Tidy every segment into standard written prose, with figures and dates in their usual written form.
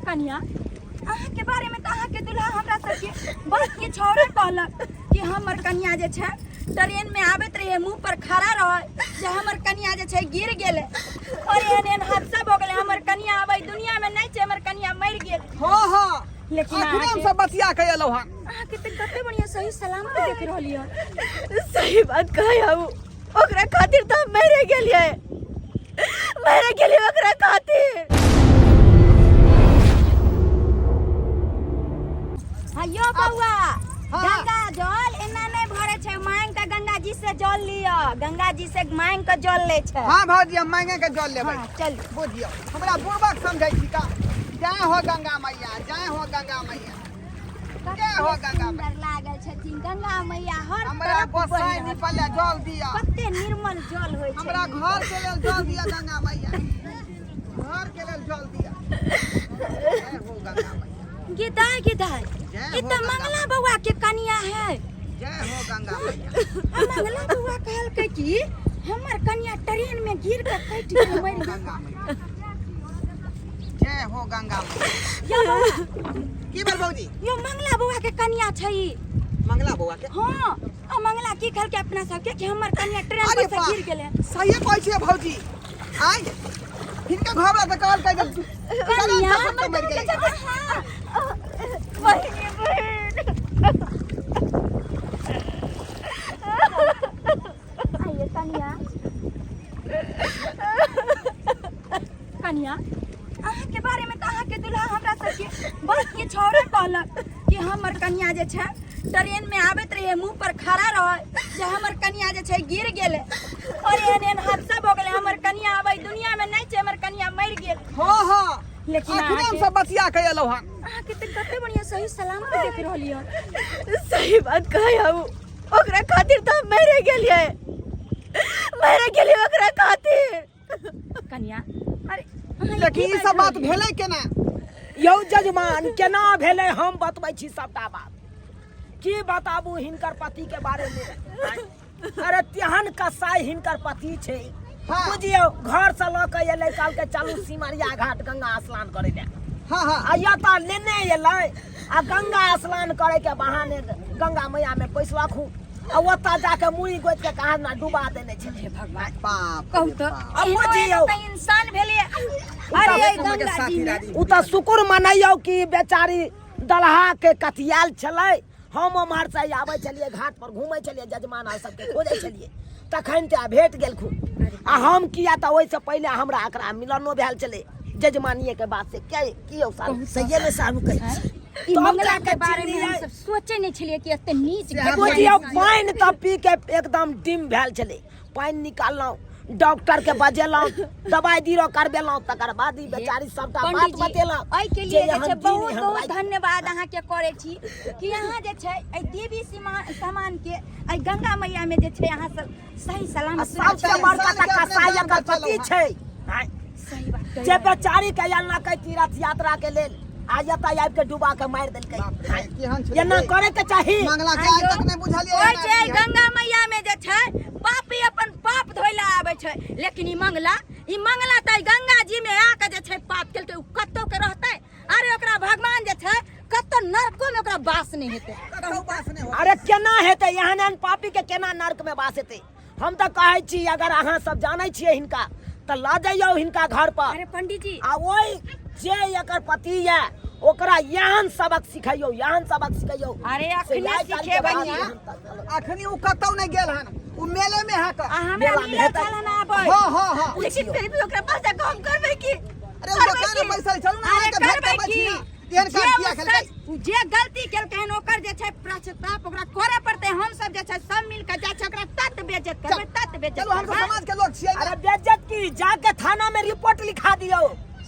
कनिया, अहाँके बारे में तऽ अहाँके दुल्हा हमरा सबके बहुत किछु औरे कहलक कि हमर कनिया जे छै ट्रेन में आबैत रहिए, मुंह पर खड़ा रहे जे हमर कनिया जे छै गिर गेलै और एहन एहन हादसा भऽ गेलै, हमर कनिया आबै दुनिया में नहि छै, हमर कनिया मरि गेल। हाँ हाँ, लेकिन अखने हम अहाँके सब बतिया के एलहुँ हन। अहाँके तऽ कते बढ़िया सही सलामत देख रहली हन। सही बात कहै हूँ, ओकरा खातिर तऽ हम मरे गेलियै, मरे गेलियै ओकरा खातिर। हयो बौआ, हाँ। गंगा जल एना नहीं भरे छै, मांग के गंगा जी से जल लिअ, गंगा जी से मांग के जल ले छै। हाँ भौजी, हम मांगे के जल लेबै। हाँ, चल। बुझियौ, हमरा बुड़बक समझै छी का? जय हो गंगा मैया, जय हो गंगा मैया, जय हो गंगा मैया। सुंदर लागल छथिन गंगा मैया हर हमरा तरफ गोसाई बहि रहल। निपले जल दिया, कते निर्मल जल होइ छै। हमरा घर के लेल जल दिया गंगा मैया, घर के लेल जल दिया। जय हो गंगा मैया। गिदाय गिदाय, जय ई हो तऽ गंगा। मंगला बौआ के कनिया है। जय हो गंगा मैया। आ मंगला बौआ कहलकै कि हमर कनिया ट्रेन में गिर के कटि गेल, मरि गेल। गंगा मैया, जय हो गंगा मैया। यो बौआ। की भेल भौजी? यो मंगला बौआ के कनिया छै ई। मंगला बौआ के? हाँ, आ मंगला की कहलकै अपना सबके कि हमर कनिया ट्रेन अरे पर से बा, गिर गेलै। सहिए कहै छियै भौजी। आइ हिनका घर वाला तऽ कहलकै जे कनिया सड़क पर हमर मरि गेलै। हाँ। बहिनी, बहिन। आइए कनिया, कनिया, अहाँके बारे में तऽ अहाँके दुल्हा हमरा सबके बहुत किछु औरे कहलक कि हमर कनिया जे छै ट्रेन में आबैत रहिए, मुंह पर खड़ा रहे जे हमर कनिया जे छै गिर गेलै और एहन एहन हादसा भऽ गेलै, हमर कनिया आबै दुनिया में नहि छै, हमर कनिया मरि गेल। हाँ हाँ, लेकिन अखने हम अहाँके सब बतिया के एलहुँ हन। अहाँके तऽ कते बढ़िया सही सलामत देख रहली हन। सही बात कहै हूँ, ओकरा खातिर तऽ हम मरे गेलियै, मरे गेलियै ओकरा खातिर। कनिया, अरे अहाँ ई लेकिन की ई सब बाजि बात रहलियै? भेलै केना यौ जजमान, केना भेलै हम बतबै छी सबटा बात। की बताबू हिनकर पति के बारे में, अरे तेहन कसाई हिनकर पति छै। हाँ। बुझियौ, घर से लऽ के एलै, कहलकै चलू सिमरिया घाट गंगा स्नान करे ले। हाँ हाँ। आ एतऽ लेने एलै आ गंगा स्नान करे के बहाने गंगा मैया में पैसलक हूँ आ ओतऽ जाके मुड़ी गोति के कहाँ ना डुबा देने छलै। भगवान, बाप कहू रे तऽ बाप। अब एहनो बुझियौ। एहनो तऽ इंसान भेलै। अरे अरे एहि गंगा जी में ओ तऽ शुक्र मनैयौ कि बेचारी दलहा के कथियाल छलै। हम उम्हर से आबै छलियै, घाट पर घूमै छलियै, जजमान आर सबके खोजै छलियै, तखन तऽ भेट गेलखुन। आ हम किया तऽ ओहिसँ पहिले हमरा एकरा मिलनो भेल छलै जजमानिए के बात से। के की यौ सारू, सहिए ने सारू कहै छी? ई तब मंगला जाके के बारे में हम चिन्हलियै। सब सोचे नहीं छलियै कि एते नीच से घटिया बुझियौ, इंसान। पानि तऽ पी के एकदम डिम भेल छलै। पानि निकाललहुँ, डॉक्टर के बजेलहुँ, दवाई बीरो करबेलहुँ, तकर बाद ई बेचारी सबटा बात पंडीजी, बतेलक एहिके लिए जे एहन छै दिन बहुत एहन बहुत राति। धन्यवाद अहाँके करै छी कि अहाँ जे छै एहि देवी सामान के एहि गंगा मैया में जे छै अहाँ सब सही आ सलामत सबसे सुरक्षित। बड़का इंसान तऽ के अपने कसाई जान एकर बचेलहुँ पति हँ। छै। आँय, सही बात कहि जे रहल छी। बेचारी के अनलकै तीर्थ यात्रा के लेल आ एतऽ आबि के डुबा के मारि देलकै। बाप रे, केहन छलै एना रे? करे के चाही? मंगला के आइ तक नहि बुझलियै ओहि एना छै की है। गंगा मैया में जे छै पापी अपन पाप धोइ लए आबै छै, लेकिन ई मंगला, ई मंगला तऽ गंगा जी में आके जे छै पाप केलकै, ओ कतौ के रहतै? अरे ओकरा भगवान जे छै कतौ नरको में ओकरा वास नहि हेतै। कतौ वास नहि होतै। अरे केना हेतै? एहन एहन पापी के केना नरक में वास हेतै? हम तऽ कहै छी, अगर अहाँ सब जानै छियै हिनका तऽ लऽ जइयौ हिनका घर पर। अरे पंडीजी, आ ओहि जे एकर पति यऽ ओकरा एहन सबक सिखैयौ, एहन सबक सिखैयौ। अरे से अखने आइ काल्हि के सिखेबै। बाद ने। एहन तक अखनी ओ कतौ नहि गेल हन, ओ मेले में है आ का। हमरा मेला में मिलल हेतै। छल ना आबै। हाँ हाँ हाँ। लेकिन फिर भी ओकरा पास जाके हम करबै की? अरे ओ करबै दुकान में की? बैसल चलू ना, अरे अहाँके भेट करबै करबै की? छी ना। एहन जे काज किया ओ केलकै? जे गलती केलकै हन ओकर जे छै पश्चाताप ओकरा करे पड़तै। हम सब जे छै सब मिल के जाइ छै ओकरा तत बेइज्जत करबै, तत बेइज्जत चलू, हम सब करबै। समाज के लोग छियै ना। अरे बेइज्जत की, जाके थाना में रिपोर्ट लिखा दियौ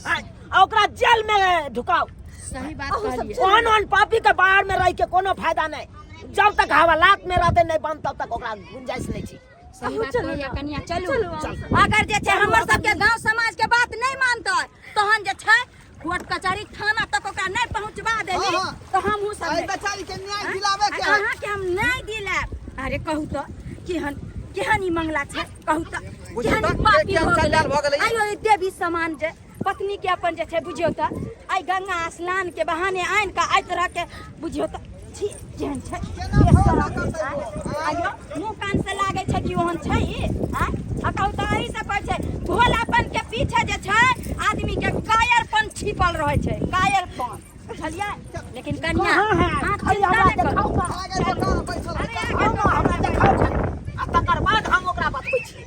आ ओकरा जेल में ढुकाओ। सही बात कहलियै। ओहन ओहन पापी के बाहर में रह के कोनो फायदा नहीं। जब तक हवालात में रहते नहीं बंद तब तक ओकरा गुंजाइश नहीं छै। सही बात चलू कहलियै ना। कनिया, चलू। चलू अहाँ सब। अगर जे छै हमर सबके गांव समाज के बात नहीं मानतै तहन जे छै कोर्ट कचहरी थाना तक ओकरा नहीं पहुंचवा देली हाँ, हाँ। तो हमहूँ सब एहि नहीं। बेचारी के न्याय दिलावे के है। अहाँ के हम नहीं दिलायब। अरे कहू तो केहन केहन ई मंगला छै, कहू तो बुझियौ केहन तऽ, ई पापी केहन भऽ चंडाल भऽ गेलै। गेलै ई। आइयो ई देवी समान जे पत्नी के अपन जे छै बुझियौ तऽ आ आइ गंगा स्नान के बहाने आनि कऽ एहि तरह के बुझियौ तऽ छी केहन छै। केना भरोसा करतै ओ? आइयो मुँह कान से लागै छै कि ओहन छै ई आँय? आ कहू तऽ एही से कहै छै भोलापन के पीछे जे छै आदमी के कायरपन छिपल रहै छै, कायरपन, बुझलियै? लेकिन कनिया कहाँ है? अहाँ खाली चिंता हमरा नहि करू। देखाउ तऽ। आगे से कहाँ बैसल अरे है? आगे हम हमरा देखाउ खाली। आ तकर बाद हम ओकरा बतबै छी।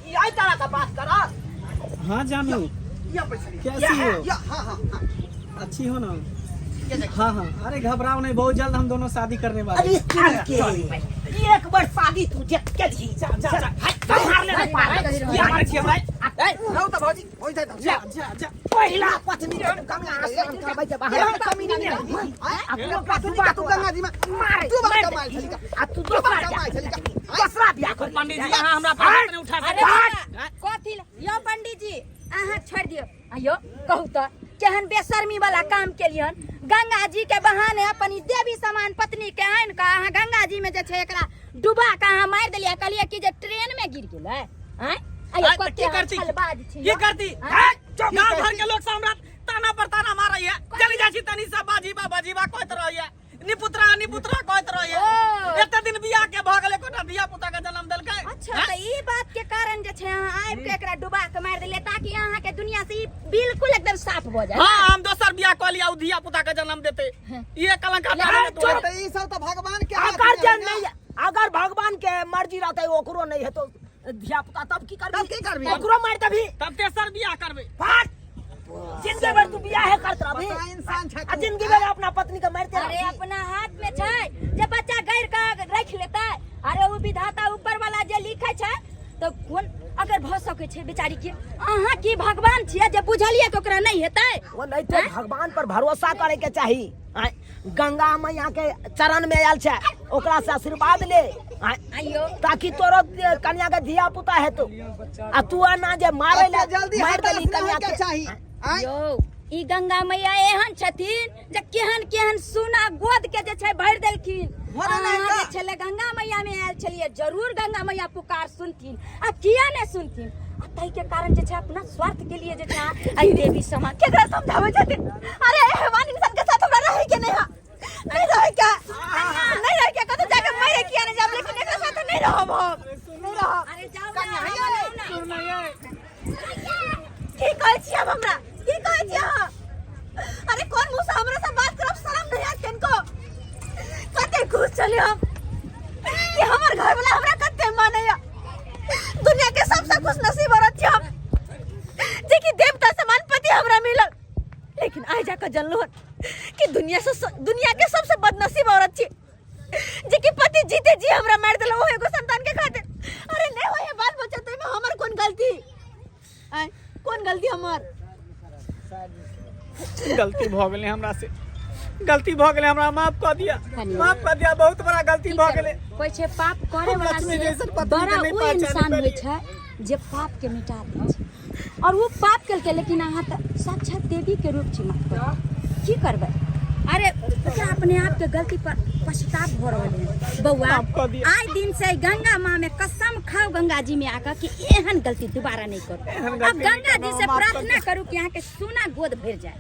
ई एहि तरह के बात करत। हाँ जानू, या बैसल। कैसी हो? या, हाँ हाँ हाँ। अच्छी हो ना? हाँ हाँ, अरे घबराओ नहीं, बहुत जल्द हम दोनों शादी करने वाले अरे हैं। सुन के एक बार शादी तू देख के दी जा जा जा संभाल ले पार। ये हमारे छियै भाई। रहू तऽ भौजी, होइ जाइ तऽ। जा जा जा। पहिला पत्नी के तू गंगा स्नान करबै के बाहर। एहन कमीना नहि रही। आँय? आ तू ओकरा पत्नी डुबा के तू गंगा जी में मारे तू बार मार कमाइ दे। छली का। आ तू तू बार दोसरा कमाइ छली का। दोसरा बियाह कर। पंडित जी, यहाँ हमरा पर हाथ नहीं उठा अरे सकते। बाबा, कथी यौ पंडीजी, अहाँ छोड़ि दियौ। आयौ कहू तऽ केहन बेशर्मी वाला काम केलियन। गंगा जी के बहाने अपन ई देवी समान पत्नी के आनि कऽ अहाँ गंगा जी में जे छै एकरा डुबा कऽ अहाँ मारि देलियै। कहलियै कि जे ट्रेन में गिर गेलै। आँय आयौ आँय, तऽ कते की करती? छलबाज छी की यौ। करती? आँय? गाँव भर के लोग सब हमरा ताना पर ताना मारै है। चली जाइ छी तनी सब बाजीबा बाजीबा कहैत रहैया, निपुत्रा निपुत्रा कहैत रहैया। ओ। एते दिन बियाह के भऽ गेलै, एकोटा धिया पुता के जन्म देलकै? अच्छा, तऽ ई बात के कारण जे छै अहाँ आबि के एकरा डुबा के मारि देलियै ताकि अहाँ के दुनिया से ई बिल्कुल एकदम साफ भऽ जाय। हाँ, हम दोसर बियाह कऽ लिया, उ धिया पुता के जन्म देते, ये कलंक हटा देने तू। तऽ ई सब तऽ भगवान के हाथ अगर में जे है ना। नहीं, अगर भगवान के मर्जी रहते ओकरो नहीं हेतो धिया पुता, तब की करबी? तब की करबी? ओकरो मारि देबी। तब तेसर बियाह करबै। फाट, जिंदगी भर तू बियाहे करत रहबी बता इंसान छै आ तू। जिंदगी भर अपना पत्नी के मारते अरे रहबी। अपना हाथ में छै जे बच्चा गैर के रख लेतै। अरे ओ विधाता ऊपर वाला जे लिखे छै तऽ कोन अगर भऽ सकै छै बेचारी के। अहाँ की भगवान छियै जे बुझलियै कि ओकरा नहि हेतै? ओ नहीं तो भगवान पर भरोसा करे के चाही। आँय, गंगा मैया के चरण में आयल छै, ओकरा से आशीर्वाद ले, आँय, आइयो ताकि तोरो कन्या के धिया पुता हेतो। आ तू एना जे मारे ले एते जल्दी मारि हताश देली नहि कन्या होइके के। चाही। आँय? यौ ई गंगा मैया एहन छथिन जे केहन केहन सोना गोद के जे छै भरि देलखिन। भरे नहि अहाँ तऽ। जे छलै गंगा मैया में आयल छलियै, जरूर गंगा मैया पुकार सुनथिन, आ किया नहि सुनथिन? आ ताहि के कारण जे छै अपना स्वार्थ के लिए जे छै अहाँ एहि देवी समान केकरा समझाबै छथिन? अरे हेवान इंसान के साथ हमरा रहै के नहीं है, नहीं रहे के, नहीं रहे के, कतौ जाके मरे किया नहीं जाब, लेकिन एकरा साथ नहीं रहब हम, नहीं रहब। अरे जाउ ना, कन्या, अहाँ हैया रे। बनाउ ना। की कहै छी अब हमरा? की कहै छी अहाँ? अरे कोन मुँह से हमरा से बात करब? शरम नहीं आयत किनको? कते खुश छली हम कि हमर घर वाला हमरा कते मानैया। दुनिया के सबसे खुश नसीब औरत छी हम, जे कि देवता समान पति हमरा मिलल। लेकिन आइ जाकर जानलहुँ हन कि दुनिया के सबसे बदनसीब औरत छी, जे कि पति जीते जी हमरा मारि देलक ओहो एगो संतान के खातिर। अरे नहीं होय बाल बच्चा तो एहिमे हमर कोन गलती? आँय, कोन गलती हमर? गलती भऽ गेलै हमरा से, गलती भऽ गेलै, हमरा माफ कऽ दिया, माफ कऽ दिया, बहुत बड़ा गलती भऽ गेलै। कहै छै पाप करे हम वाला लक्ष्मी से जैसन पत्नी के बड़ा नहि ओ पहचानि इंसान होइ पेलियै। छै जे पाप के मिटा दै छै, और ओ पाप केलकै, लेकिन अहाँ तऽ साक्षात देवी के रूप छी मात्र, की करबै? अरे ओकरा अपने आप के गलती पर पछताप भऽ रहल है। बौआ, माफ कऽ दिअ। आइ दिन से गंगा माँ में कसम खाउ गंगा जी में आकर कि एहन गलती दोबारा नहीं करू। एहन अब गलती नहि गंगा जी करब, से माफ कऽ प्रार्थना करू कि अहाँ के सोना गोद भरि जाए,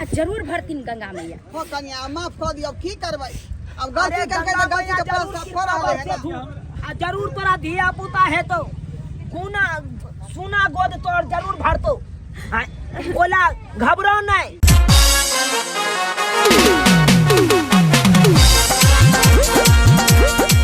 आ जरूर भरथिन गंगा मैया। हो कन्या, माफ कऽ दियौ, की करबै अब? गलती अरे करके गंगा तऽ गलती मैया के जरूर पश्चाताप कृपा कऽ रहलै है ना। करथुन। आ जरूर तोरा धिया पुता हेतौ, सोना सोना गोद तोर जरूर भरतौ। आँय, ओला घबराउ नहीं।